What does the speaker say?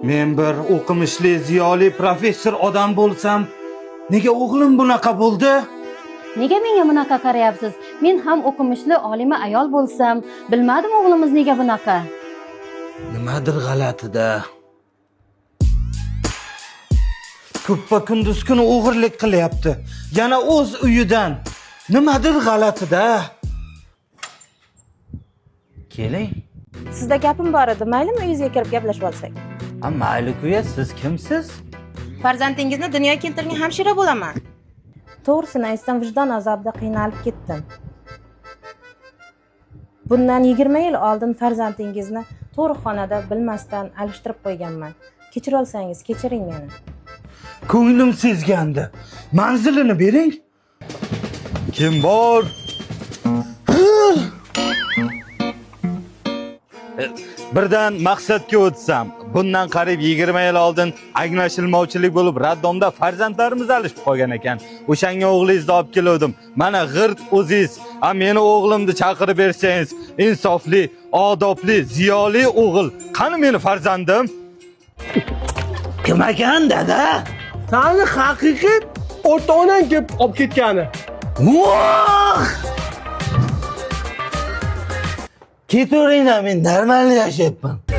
Men bir o'qimishli, ziyoli professor odam bo'lsam, nega o'g'lim bunaqa bo'ldi? Nega menga bunaqa qarayapsiz? Men ham o'qimishli olima ayol bo'lsam, bilmadim o'g'limiz nega bunaqa. Nimadir g'alatida. Kuppa kunduz kuni o'g'irlik qilyapti. Yana o'z uyidan. Nimadir g'alatida. Keling. Sizda gapim bor edi, maylimi uyingizga kirib gaplashib olsak? Ha, mayli-ku, siz kimsiz? Farzandingizni dunyoga keltirgan hamshira bo'laman. To'g'risini aytsam, vijdon azobida qiynalib ketdim. Bundan 20 yil oldin farzandingizni tug'ruqxonada bilmasdan alishtirib qo'yganman. Kechira olsangiz, kechiring meni. Ko'nglim sezgandi. Manzilini bering. Kim bor? Birdan maqsadga o'tsam, bundan qariyb 20 yil oldin anglashilmovchilik bo'lib raddomda farzandlarimiz alishib qolgan ekan. O'shanga o'g'lingizni olib keluvdim. Mana g'irt o'zingiz, a meni o'g'limni chaqirib bersangiz, insofli, odobli, ziyoli o'g'il. Qani meni farzandim? Kim ekan dada? Sani haqiqiy ota-onang kelib olib ketgani. Voh! Ketaveringlar, men normal yashayapman.